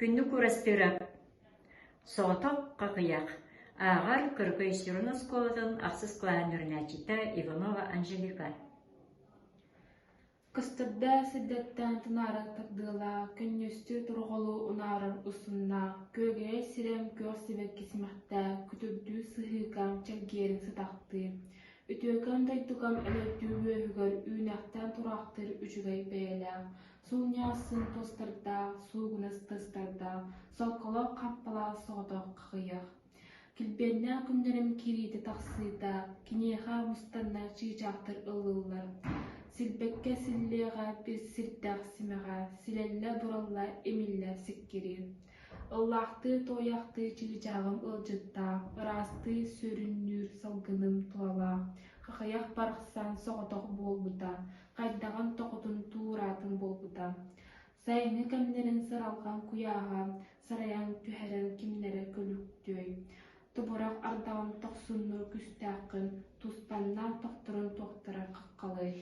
Күндү Курастыырап, соҕотох хахыйах, ааҕар Кыракый сүрүн оскуолатын ахсыс кылааһын үөрэнээччитэ Иванова Анжелика. Кыстырда сирдэттэн тунаара тардыылаах, көнньүөстүү торҕолуу унаарар усуннаах, күөгэйэр сирэм күөх сибэкки симэхтээх, күтүрдүү сыһыыкам чэлгиэрин сытахтыыр. Үтүөкэн дойдукам өлөрдүү үөһүгэр үүнэхтээн тураахтыыр үчүгэй бэйэлээх, суунньаҕасын туостардаах, суугунас тыстардаах, солколоох хаппалаах соҕотох хахыйах. Килбиэннээх күннэрим киириитэ-тахсыыта, киниэхэ мустанна чыычаахтар ыллыыллар, силбэккэ силлиэҕэ бир сирдээх симэҕэ, силэллэ-буралла имиллэ сиккириир. Ыллаахтыы-туойахтыы чыычааҕым ыалдьыттаах, ыраастыы сүрүннүүр салгыным тулалаах, хахыйах барахсан соҕотох буолбута, хайдаҕын тоҕотун туураатын буолбута. Сайыҥҥы кэмнэрин сыралҕан куйааһа сарайан түһэрэн кимнэрэ күлүктүөй, тобурах ардаҕын тохсуннуур күүстээххин, туспаннаах тохторун туохтара хаххалыай.